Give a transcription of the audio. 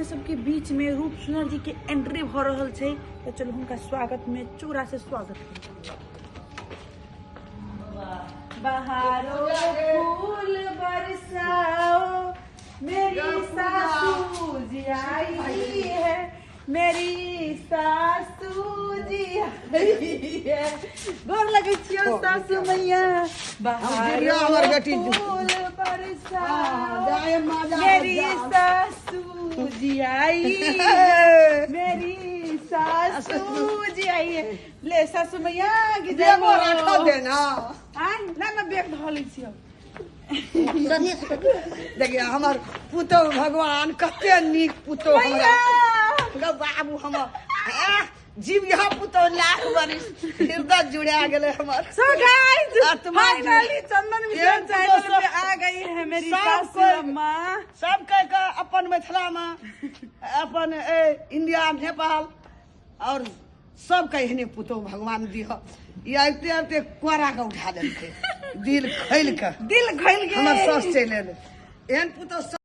सबके बीच में रूप सुनर जी के एंट्री भऽ रहल छै। तऽ चलू हुनका स्वागत में चूड़ा से स्वागत करू। बहारो फूल बरसाओ, मेरी सासू जी आई है, मेरी सासू जी आई है। गोर लगै छियौ सासू मैया। जिया हमर बेटी। फूल बरसाओ, जाय माँ, जा, मेरी जा। सासू जी आई है, मेरी सासू जी आई है। ले सासू मैया की जय बेगो हो। राखऽ दे ना। आय ना ना, बैग धऽ लै छियौ। देखिए हमर पुतहु, भगवान कते नीक पुतहु हमरा। मैया गौ बाबू हमर, आह, जीव यहाँ पुतहु, लाख बरिस, हृदय जुड़ा गेलै हमर। सो गाइस, आत्मा फाइनली चंदन मिश्रा एहन चैनल पुतहु पे आ गई है मेरी सब सासू अम्मा। सब कह के अपन मिथिला में, अपन ए, इंडिया, नेपाल और सब के एहने पुतहु भगवान दिह। ई आबिते आबिते कोरा के उठा देलकै, दिल खैल के। दिल खैल हमर गेल। सास चलि एलै, एहन पुतहु।